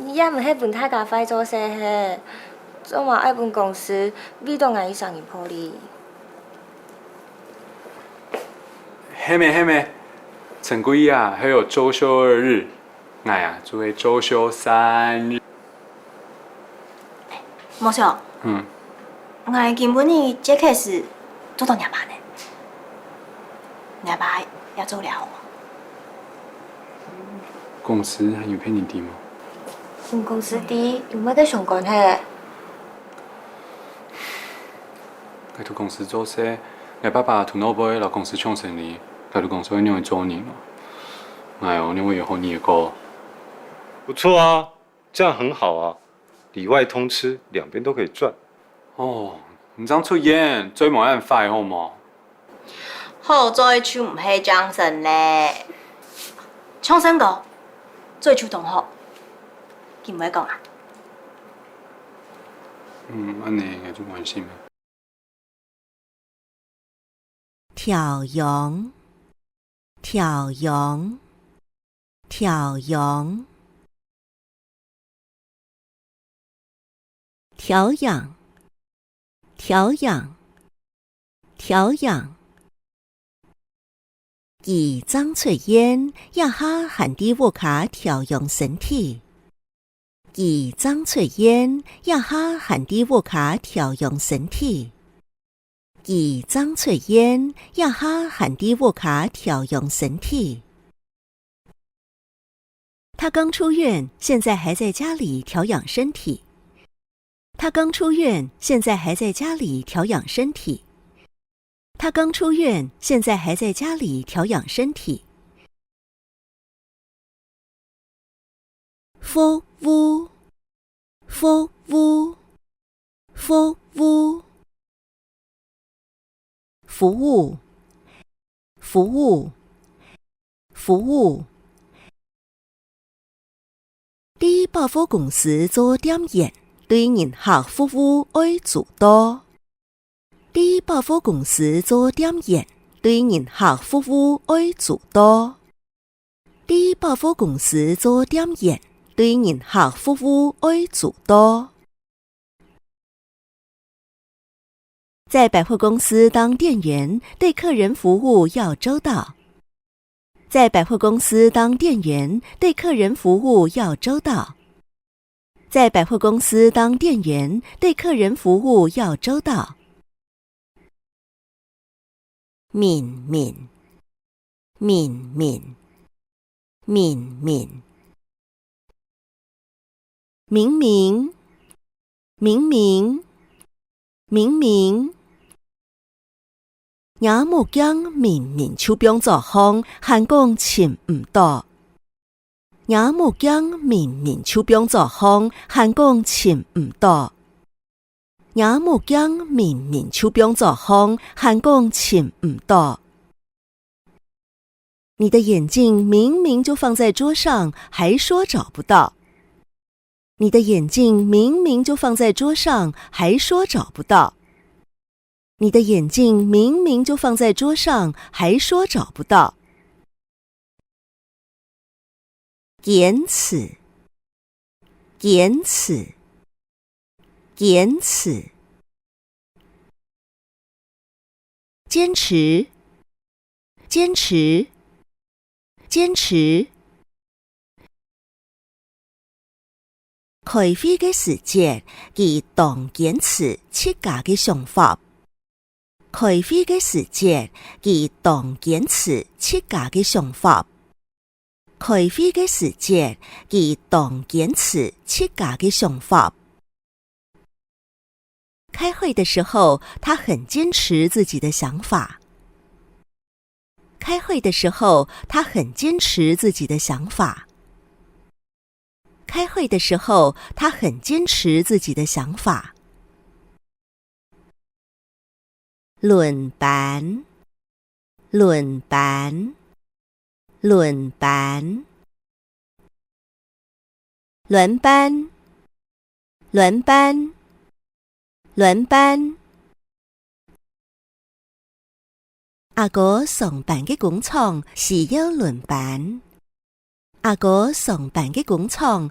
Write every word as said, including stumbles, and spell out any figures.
你也毋係分大家壞做事係，做麼愛分公司為著𠊎一儕人破例？係咩，係咩，陳桂啊，還有週休二日，𠊎啊，就係週休三日。莫笑。嗯。𠊎今晡日接case做到若爸呢。若爸也做了好無？公司還有別人知無？分公司知，有麼个相干係？𠊎在公司做事，𠊎爸爸頭腦背摎公司搶生理，𠊎就講做仰會做人哦。𠊎哦，仰會有好日子過。不錯啊，這樣很好啊，裡外通吃，兩邊都可以賺。哦，你正出現，嘴無恁壞好無？好嘴就毋係精神咧。唱山歌，嘴就當好。佢毋會講啊？嗯，恁呢𠊎就安心了。 調養，調養，調養。調養，調養，調養。佢正出院，這下還在屋下調養身體。 佢正出院，這下還在屋下調養身體。佢正出院，這下還在屋下調養身體。他剛出院，現在還在家裡調養身體。他剛出院，現在還在家裡調養身體。他剛出院，現在還在家裡調養身體。 服務，服務，服務。服務，服務，服務。在百貨公司做店員，對人客服務愛周到。 在百貨公司做店員，對人客服務愛周到。在百貨公司做店員，對人客服務愛周到。在百貨公司當店員，對客人服務要周到。在百貨公司當店員，對客人服務要周到。 在百貨公司當店員，對客人服務要周到。明明，明明，明明。明明，明明，明明。 若目鏡明明就放桌項，還講尋毋著。若目鏡明明就放桌項，還講尋毋著。若目鏡明明就放桌項，還講尋毋著。 你的眼鏡明明就放在桌上，還說找不到。你的眼鏡明明就放在桌上，還說找不到。你的眼鏡明明就放在桌上，還說找不到。堅持，堅持，堅持。 堅持，堅持，堅持。開會个時節，佢當堅持自家个想法。開會个時節，佢當堅持自家个想法。 開會个時節，佢當堅持自家个想法。開會的時候，他很堅持自己的想法。開會的時候，他很堅持自己的想法。開會的時候，他很堅持自己的想法。 輪班，輪班，輪班。輪班，輪班，輪班。阿哥上班个工廠需要輪班。 阿哥上班个工廠